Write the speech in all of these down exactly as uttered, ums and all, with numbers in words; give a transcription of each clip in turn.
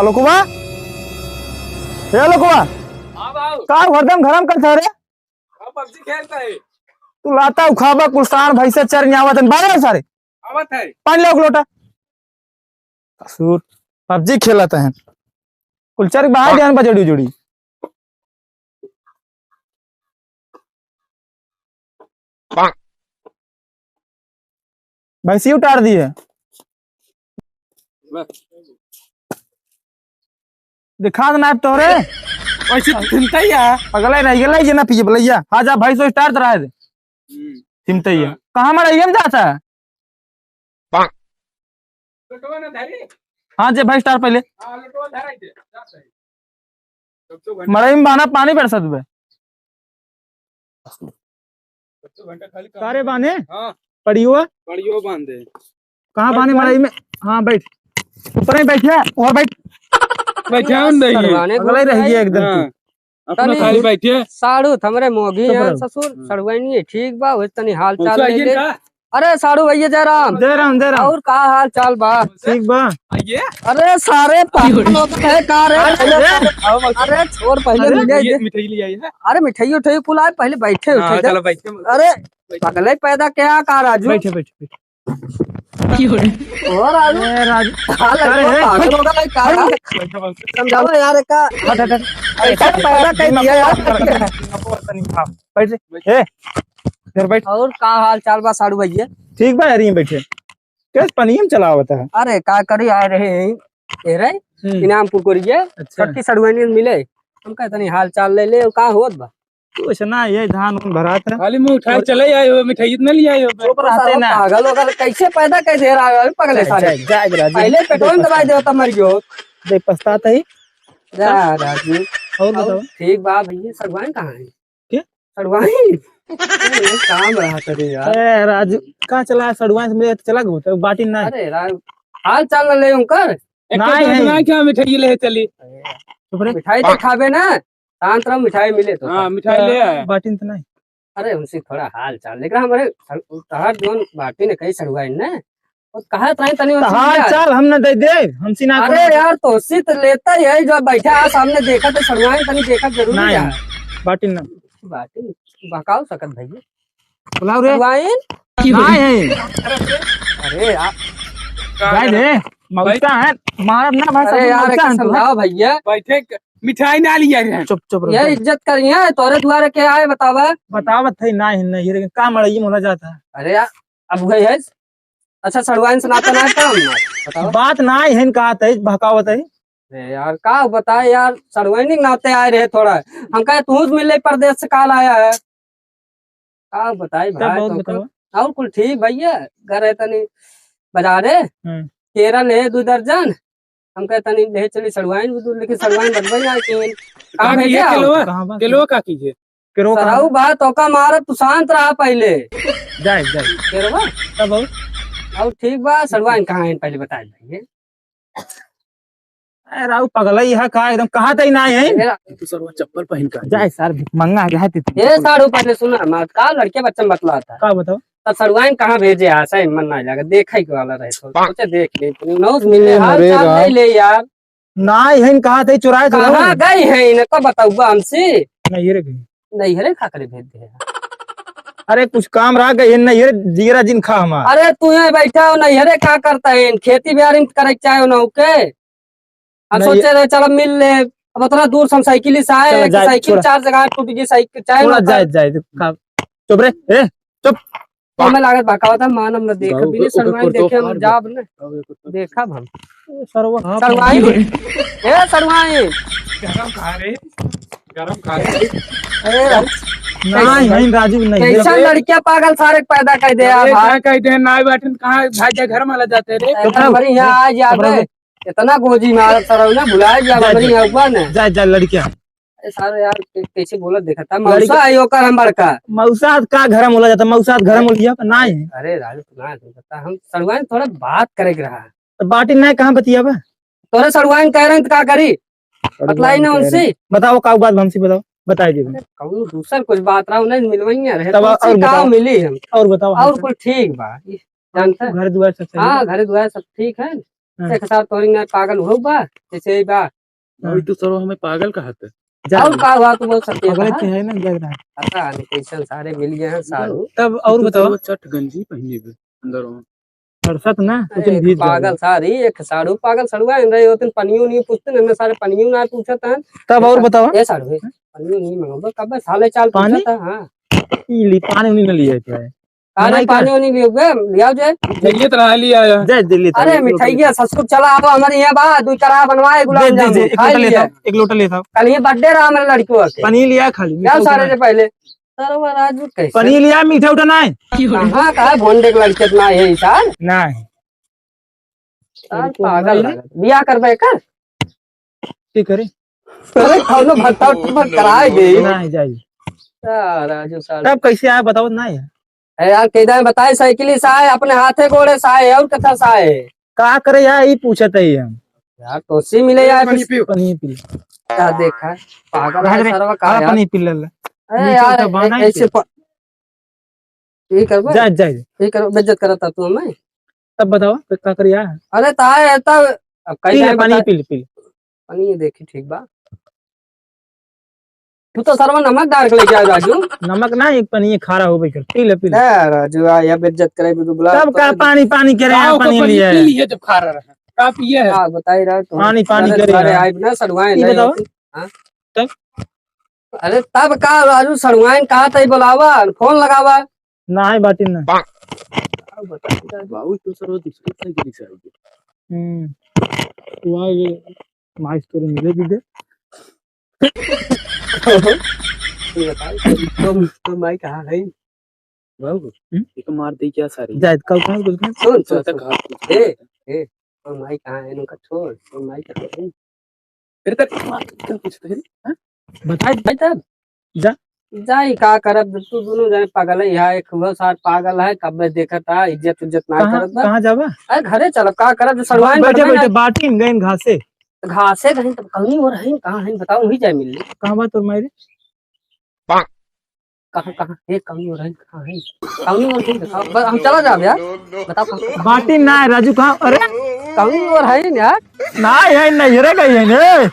अलोकवा, ए अलोकवा, हाँ बाबू। का हरदम घरम करत है रे? हाँ, PUBG खेलत है। तू लाता उखाबा कुल साँड़ भैंसा चर आवत है, बाहर सारे। आवत है। पानी ले एक लोटा। ससुर, PUBG खेलत है। कुल चर बाहर जान बजड़ी उजड़ी। भैंसी उतार दिए। दिखा देना अब तोरे। वैसे तो थिमतैया। पगला रह गेलै, ये ना पिए बलैया। हाँ जा भैंस उतार रहा है। हम्म। थिमतैया। हाँ। कहाँ मड़ैया में जाता है? लोटवा ना धरी। हाँ, जे भैंस टार पहले। हाँ, लोटवा धराई दे, जा सही। तब तो घंटा मड़ई में बाना पानी बरसत बे। तब तो घंटा खाली काम सारे बाने? हाँ। पड़ियो? पड़ियो बांध दे। कहाँ बाने मड़ई में? हाँ, बैठ। ऊपर ही बैठ जा, और बैठ। बैठा हम नहीं। सरवाने अगले घूम रहिए आई। एकदम हाँ। तू। अपना तनी खाली बैठे। साढ़ू, त हमरे मोगी चुप हैं रहो। ससुर, हम्म। सड़ुआइनी है, ठीक बा, वही तनी हाल चाल मौसा ले आइए ले। का? अरे साढ़ू भैया, जय राम। जय राम, जय राम। और का हाल चाल बा? ठीक बा। आइए। अरे सारे पागल लोग है का रे? अरे, अरे, अरे, अरे छोड़, पहले अरे, मिले ये दे। मिठाई ले आई है। अरे मिठाई उठाई कुल आए, पहले बैठे हाँ, उठे दे। चलो बैठे। अरे बैठे। पगले पैदा क्या का राजू? बैठे, बैठे, बैठे। की हो रे? ओ राजू। ए, राजू। हाल अरे, है, हे, पागल हो गया, का हट, है? हट, हट। समझाओ यार, का हट, हट, हट। ऐसा पैदा कर दिया यार। बैठ रे। ए, इधर बैठ। और का हाल चाल बा साढ़ू भैया? ठीक बा यार, यहीं बैठे। कैसे पनियम चलावत है? अरे, का करी, आए रहे हैं। ए रे, हम्म। इनाम कुकुरिया, अच्छा। छोटकी सड़ुआनी मिले। हम कहे तनी हाल चाल ले ले, और का होत बा? कुछ ना, ये धान उन भरात है। खाली मुंह उठाए और चले आए हो, मिठाई इतना ले आए हो। चुप रहते ना। पागल वगल कैसे पैदा कैसे रहा है, पगले जाए, सारे। जाए, जाए, राजू। पहले पेटवा में दबाई देता, मर गयो। देख, पछतात है। जा, राजू। और बताओ। ठीक बा भैया, सड़ुआइन कहाँ है? के? सड़ुआइन? अरे, काम रहा करे यार। ए, राजू, का चला है, सड़ुआइन से मिले तो चला गो, तो बाटी ना है। अरे, राजू, हाल चाल ले उनकर। एक नहीं तो है। ना क्या मिठाई ले चली? चुप रे। मिठाई तो खाबे ना। शांत रहो, मिठाई मिले तो। हाँ, मिठाई ले आया। बाटिन तो नहीं। अरे, उनसे थोड़ा हाल चाल, लेकिन हमारे सर-, तहार जोन बाटिन कई सड़ुआइन ने, वो कहा तनी, तनी तो उनसे हाल मिला। चाल हम न दे दे, हमसे ना अरे करो। यार, तो उसी तो लेता ही है, जो बैठा है सामने, देखा तो सड़ुआइन तनी देखा जरूरी नहीं, है। बाटिन ना। बाटिन बहकाव सकत भैया। बुलाओ रे। सड़ुआइन? नहीं है। अरे यार। जाए दे, मौसा है, मारब ना भाई, अरे सब यार, मौसा है, समझाओ भैया। बैठे मिठाई ना लिया रे। चुप, चुप रहो, ये चुप। इज्जत करिए, तोरे द्वारा के आए, बतावा। बतावत है, ना है, नहीं, लेकिन का मड़ई में होला जाता है। अरे यार, अब वही है। अच्छा, सड़ुआइन से नाता ना है, काम ना है, बतावा। बात ना है, कहा थे, बहकावत है। अरे यार, का बताए यार, सड़ुआइन के नाते आए रहे थोड़ा। हम कहे, तू मिले परदेस से काल आया है। का बताई तब भाई, और तो बतावा। और कुल ठीक भैया, घर है तनी बाजारे, हम्म। केरा ले दो दर्जन, हम कहे तनी ले चली सड़ुआइन भी दूर, लेकिन सड़ुआइन बदबई ना कि कहाँ का भेजे कीजिए आओ? केलवा? कहाँ बा? केलवा का कीजिए? केरो कहाँ सरऊ बा? बा, तो का मारब, तू शांत रहा पहले। जाए, जाए। केरवा? तब और? और ठीक बा, सड़ुआइन कहाँ है पहले बताए भैया। ए, राऊ पगला ही है का? एकदम कहा तई ना है। ए, तू सरवा चप्पल पहन कर जाए सार, भिखमंगा आ गया है तेरे। ए, साढ़ू पहले सुना, मार का लड़के बच्चा बतलाता है। का बताओ? तब सड़ुआइन कहाँ भेजे आशा है, मन ना लगा, देखा ही वाला रहे तो। सोचे देख ले, इतनी नौज मिले, ए, हाल अरे चाल राम। नहीं ले यार। ना है, कहा तई चुराए तो कहाँ गई है, इनको बताऊबा हमसे। नहीं रे गई। नैहरे का करे भेज दे। अरे कुछ काम रहा गई है, नैहरे जीरा जिन खा हमार। अरे तू यहाँ बैठा हो, नैहरे का करता है? खेती बाड़ी में करे के चाहे हो ना, ओके? अब नहीं। सोचे रहे, चलो मिल ले। अब उतना दूर से हम साइकिल ही से आए चलो, हैं कि जाए, साइकिल छोड़ा। चार जगह टूट गई, साइकिल चाहे छोड़ा, ना जाए, जाए, का-, चुप रे, ए, चुप। तो मैं लागत बा, का बता, मानम न देख, गाँव बिने के ऊपर सड़ुआइन तो देखे हम फाड़ दे। जाब न। गाँव के ऊपर। देखब हम। ए, सरवा। सड़ुआइन। ए, सड़ुआइन। गरम खा रे, गरम खा रे। अरे, नहीं, नहीं, राजू, नहीं। कैसा लड़किया पागल सारे पैदा कर दे अरे, यार। कहाँ कह दे, नाई बाटन, कहाँ भाग जा, घर में ला जाते रे। इतना बड़ी यहाँ आ जाबे। इतना गोजी मारत सरऊ ना, भुला जा, जा, बड़ी जा। यहाँ हुआ ना। जा, जा, लड़किया। अरे सारे यार, कै-, कैसे बोलत देखा था? लड़का मौसा है ओकर हम बड़का। मौसा का घर में बोला जाता, मौसा का घर में बोलिया, ना है। अरे राजू, तू ना समझता, हम सड़ुआइन थोड़ा बात करे के रहा। तो बाटी ना कहाँ बतिया बा? तोरे सड़ुआइन कह रहे हैं तो का करी? सड़ुआइन बतलाई ना कह रहे उनसे। हैं। बताओ का बात हमसे बताओ, बताई दे। अरे कौन दूसर कुछ बात रहा, उन्हें मिलवाइए रहे, तब तो और उनसे का बताओ। मिली हम। और बताओ और हमसे। कुल ठीक बा, जानता है? घर दुआर सब सही हाँ, बा? घर दुआर सब ठीक है। हाँ। एक सार तोरी ना पागल हो बा, जैसे ही बा। अभी तू सरवा हमें पागल कहत है। जा और दे। का हुआ, तू बोल सकते हैं पागल कहाँ? के है ना, जा रहा है। पता नहीं कैसन सारे मिल गए हैं सारू। तब और तू बताओ। सरवा चट गंजी पहने बे अंदर में। फुर्सत ना, कुछ अरे, एक भीज पागल जाए। सारी, एक सारू पागल सड़ुआ, इन रहे होते पनियो नहीं पूछते ना, सारे पनियो ना पूछत हैं। तब और बताओ। ए सारू, ए, पनियो नहीं मंगो, कब साले चाल पानी? पूछत है, हाँ। ई ली, पानी उनी न लिया क्या है? अरे, नहीं का? पानी उनी भी हुए, लियाओ जे। मिठाइये तो रहा लिया आया। जय दिल्ली तो अरे, एक लोटा मिठाइये, ले। ससुर चला आओ, हमारे यहाँ बा, दो चढ़ा बनवाए, गुलाब दे जामुन, दीजिए, एक खा लोटा ले लिया। था, एक लोटा ले था। कल ये birthday रहा हमारे लड़कियों के। पनीर लिया खाली, लियाओ मीठा सारे उठा से नहीं। पहले। सर, वो राजू कैसे? पनीर लिया, मीठा उठा ना है। कहाँ का है? भोंडे के लड़के तो ना है, सार। ना है। सार, पागल है। बियाह करबे कर? ठीक करे। अरे, कौनो भत्ता उठा कराए दे। ना है, जाइए। सार, राजू सार। तब कैसे आया बताओ ना यार। अरे यार, कैदा में बताए, साइकिल से आए, अपने हाथे गोड़े से आए, और कथा से आए। का करे यार, ई पूछत है हम। यार, तोसी मिले यार, पनी कुछ पी। पनी पी। क्या देखा? पागल है भाग रे, सरवा का भाग यार। पनी पी ले ले। अरे नीचे यार, उतर, बाना ऐ-, ही ऐसे पी। प-, यही करबो? जा, जा, जा। यही करो, बेइज्जत करता तू हमें। तब बताओ, तो का करे यार? अरे ताए है तब, अब कई पी ले, जाए पनी बता। पी ले, पी ले। पनी देखी ठीक बा। तू तो सरवा नमक डाल के लेके आए राजू। नमक ना, एक पनिये खारा हो बैठल। पी ले, पी ले। ए, राजू, आ, यह बेइज्जत करे, तू बुला तब तो का पानी, पानी करे, गाँव का पनिये पनिये लिया पी है। लिए जब खारा रहा। का पिए है? हाँ, बताई रहा तू। पानी, पानी अरे, करे सारे यार। आइब ना, सड़ुआइन ई नहीं बताओ। होती। हाँ? तब? अरे, तब का राजू, सड़ुआइन कहा तई बुलावा, फोन लगावा। ना है बाटी ना। का बताई राजू? बाबू तो सरवा दिक्कत नहीं गिरी साहब। हम्म। तू आ ये माइक तोरे मिले भी दे। ये बताओ, तो, तो माई कहाँ है? बाबू, हम्म? ये तो मार दे क्या सारी? जाए, कल कहाँ कुछ नहीं? सुन, सुन, सुन। ए, ए, तो माई कहाँ है? इनका छोड़, तो माई कहाँ है? फिर तक मार दे क्या कुछ तो है? हाँ? बताए, बताए तब। जा। जाई का करब, तू दोनों जने पागल है, यहाँ एक हुआ सार पागल है, कब देखत आ, इज्जत उज्जत ना कहाँ, करत बा। कहाँ जाबा? अरे घरे चलब, का करब, जो सड़ुआइन बैठे, बैठे, ना। बाटी में गइन घासे। घासे गइन तब कौनी ओर है, कहाँ है बताओ, वही जाए मिल ले। कहाँ बा तोर माई रे? कहाँ, कहाँ? ए, कौनी ओर है, कहाँ है? कौनी ओर है, बताओ। बस हम चला जाब यार। बताओ, कहाँ, कहाँ? बाटी ना है, राजू, कहाँ? अरे? कौनी ओर है यार? ना है, नहीं रे, गई है ने।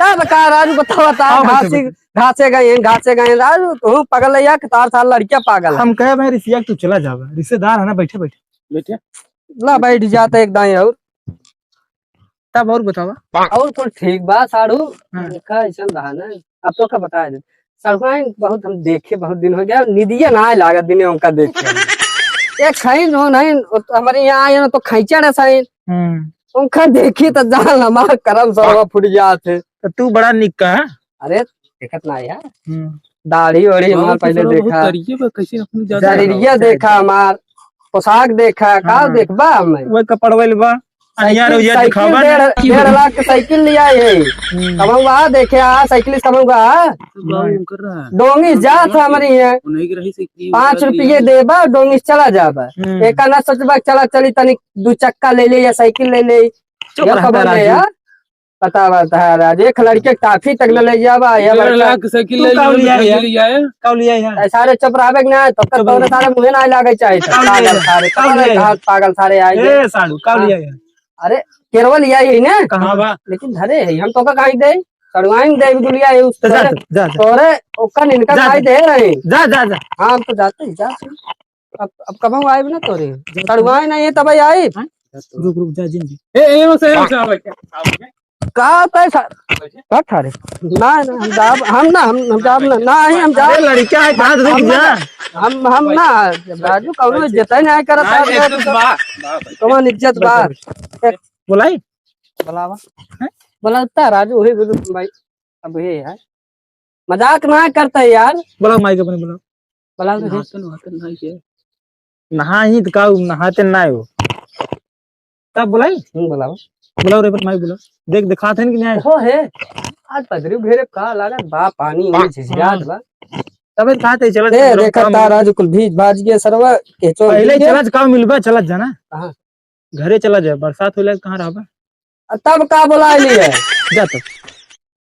तब का राजू, बताओ, बताओ, आओ, बैठो, घासी, बैठो। घासे गए हैं, घासे गए हैं। राजू, तू पागल है यार, तार सार लड़कियाँ पागल है। हम कहे भाई, रिसिया, तू चला जावा, रिश्तेदार है ना, बैठे, बैठे। बैठे। ला, बैठ जाते एक दाईं और। तब और बतावा। और कुल ठीक बा, साढ़ू। हाँ। देखा, ऐसा रहा ना। अब तो का बताए दे। सड़ुआइन बहुत हम देखे, बहुत दिन हो गया, निदिया ना लागत दिने उनका देखे। एक सही जो नहीं, वो तो हमारे यहाँ आए ना, तो खैचड़ है सही। हम्म। उनका देखी तो जान हमार करम सरवा फूट जात है। तो तू बड़ा निक का है? अरे, देखत ना यार। हम्म। दाढ़ी ओढ़ी हमार पहले देखा। करिए बा, कैसे अपनी ज्यादा जरिया देखा हमार, पोशाक देखा, का हाँ। देखबा हमें? वही कपड़वल बा। अनिया साइकिल, रोजिया साइकिल दिखावा ना। डेढ़, डेढ़ लाख के साइकिल लिया है। हम्म। कमौआ देखे, आ, साइकिल से कमौआ, आ। गाँव में कर रहा है। डोंगी जात है हमारी है। उन्हीं की रही साइकिल पाँच रुपये देबा, डोंगी से चला जाबा। हम्म। एका ना सोचबा, चला चली तनी दू चक्का ले ले या साइकिल ले ले। चुप या रहता खबर ले राजू। यार। पता बता है राजू, एक लड़के के टाफी तक न ले जाबा, या डेढ़ बड़का लाख की साइकिल तू ले काऊ लिया यार? काऊ लिया यार? ए, सारे चुप रहबे कि ना, तो चुप तोरे रह। सारे मुँहे ना लागे चाहे तो। काऊ लिया पागल यार? सारे, काऊ पता लिया नहीं यार? कहाँ पागल सारे आए हैं। ए, साढ़ू, काऊ हाँ। लिया यार? अरे, केरवा लिया ही ना? कहाँ बा? लेकिन धरे है, हम तो का कहीं दे, सड़ुआइन दे भी दुलिया है उस तो जा तोरे, तू, जा, जा। तोरे ओकर इनका जा, कहीं जा। दे रहे। जा, जा, जा। हाँ, हम तो जाते ही, जा। अब, अब कबहूँ आइब ना तोरे। जा तू। सड़ुआइन नहीं है तब आइब। हाँ? रुक, रुक, जा, जिन जी। ए, ए, ओ से, ओ से, आवे के? का तय सा-, हट, हट। ना, ना, हम जाब, हम ना, हम, हम जाब ना, ना, ही हम जाब। अरे, लड़का है, कहाँ रुक हम जा। ना, हम, हम ना, राजू, कौनो इज्जत ही नहीं करत ना, है। इज्जत बा, बा, बा। कौन इज्जत बा? बैठ, बैठ। बोलाई? बुलावा। हैं? बुलाता राजू, वही बोलू भाई, अब ये है। मजाक ना करता है यार। बुलाओ माई के अपने बुलाओ। बुलाओ तो। नहाते नहाते ना ये। नहा ही तो का, नहाते ना हो। तब बुलाई? हम्म, बुलाओ। बुलाओ रे, अपने माई बुलाओ। देख, दिखाते हैं कि नहीं? हो है। आज पदरी घेरे का लागत बा, पानी में झिझियात बा। तबे तो कहते चलत ए, देखा तारा जो कुल भीज भाज गया सरवा, केचो पहले भीज गया। चलत का मिलबा, चलत जाना। कहाँ? घरे चला जाए, बरसात होला कहाँ रहबा? आ, तब का बोला लिए? जा तब।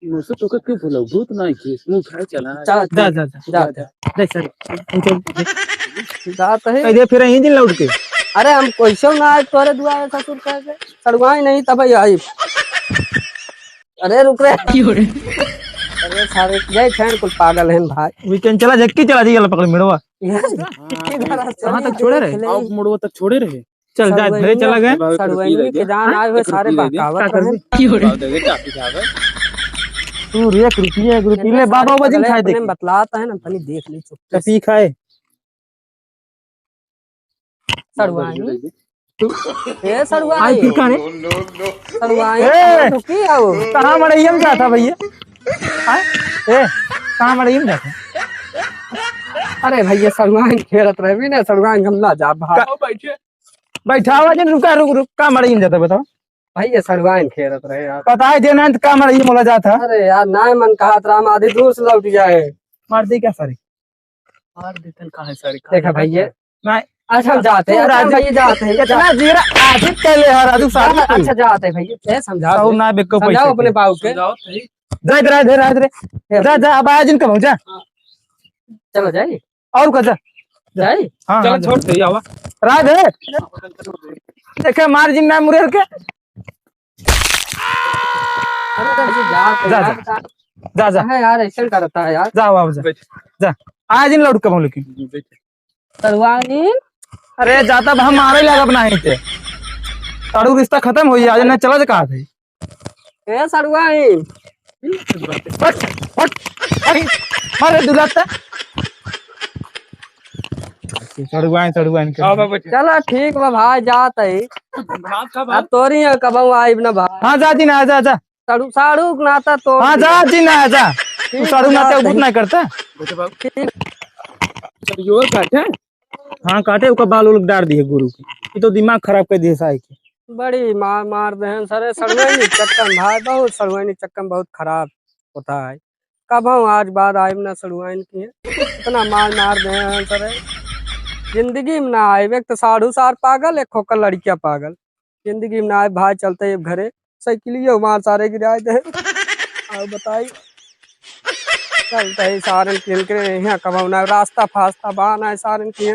मुझसे तो क्यों बोला? भूत ना की, मुंह उठाए चला। चल, जा, जा, जा। जा, जा। देख सर, उनके जात है। कह दे फिर यहीं दिन लौट के। अरे हम कैसे ना आए तोरे दुआरे ससुर कह के, सड़ुआई नहीं तब आई। अरे रुक रे। क्यों रे? अरे सारे गए थे कुल पागल हैं भाई। वीकेंड चला, झक्की चला जी, पकड़ मिड़वा। कहाँ तक छोड़े रहे? आओ मुड़वा तक छोड़े रहे। चल, जा, सड़ुआइन घरे चला गए। सड़ुआइन के जान आए हुए सारे बहकावत रहे। क्यों रे? तू रे एक रुपये, एक रुपये ले, बाबा वजन खाए देख। बतलाता है ना, तनी देख ले चुप। तो पी खाए। सड़ुआइन। ए, सड़ुआइन। आई फिर कहाँ रे? सड़ुआइन, ए! तू की आओ? कहाँ मड़ई में जाता भैया? हाँ? ए, कहाँ मड़ई में जाता? अरे भैया, सड़ुआइन खेलत रहे भी ना, सड़ुआइन हम ना जा भाई। का-, बैठे। बैठा हुआ जन, रुका, रुक, रुक, का मड़ई में जाता बताओ? भैया, सड़ुआइन खेलत रहे यार। पता है देना है तो का मड़ई में बोला जाता? अरे यार, ना मन कहा राम आदि दूर से लौट जाए। मार दे क्या सारे? मार देतन का है सारे? देखा भैया। नहीं। अच्छा, हम जाते हैं, अच्छा, राजू, भैया, जाते हैं, इतना जीरा आदित कैले है, राजू साहब। अच्छा, जाते हैं भैया, ए, समझा दो। ना बेको समझाओ पैसे अपने के। बाबू के। समझाओ सही। जा, जा, जा, जा, जा। जा, जा, अब आया जिनका भाऊ, जा। चलो, जाए। और का, जा। जाए? हाँ, चलो, हाँ, जा। छोड़ दे, आवा। राज है। देखे, मार जिन ना मुरेर के। अरे, तो ये जा, जा, यार, जा। जा, जा। है यार, ऐसे करता है यार। जा, बाबू, जा। बैठ। जा। आया जिन लौट के भाऊ लेकिन। बैठ। सड़ुआइन। अरे जाता अब हम मारे लागब नाही ते। तारू रिश्ता खतम होई, आज ना चला जा कहा थे। ए सड़ुआइन। हट, हट, अरे, मारे दुलाते। सड़ुआइन, सड़ुआइन के। आओ बाबा। चला ठीक बा भाई, जात है। भात खा भाई। अब तोरी है, कबहू आइब ना भाई। हाँ, जा जी ना, जा, जा। साढ़ू, साढ़ू के नाता तोड़ हाँ, दिया। जा जी ना, जा। ठीक तू साढ़ू है, नाते जाते उबुत हैं। ना करता। बैठे बाबू। ठीक। चल, यो काटे। हाँ, काटे, ओकर बाल उल डार दिए गुरु के। ये तो दिमाग खराब कर दिए साई के। बड़ी मार, मार देहन सरे, सड़ुआइन चक्कर में भाई, बहुत सड़ुआइन चक्कर में बहुत खराब होता है। कबहूँ आज बाद आइब ना सड़ुआइन किहे। इतना मार, मार देहन सरे। जिंदगी में ना आइब, एक तो साढ़ू सार पागल, एक होकर लड़किया पागल। जिंदगी में ना आए भाई, चलते अब घरे, साइकिलियो मार सारे गिराए दे। आओ बताई, चलते ही सारन किहे इनके यहाँ कबहूँ ना, रास्ता फास्ता बा ना सारन किहे।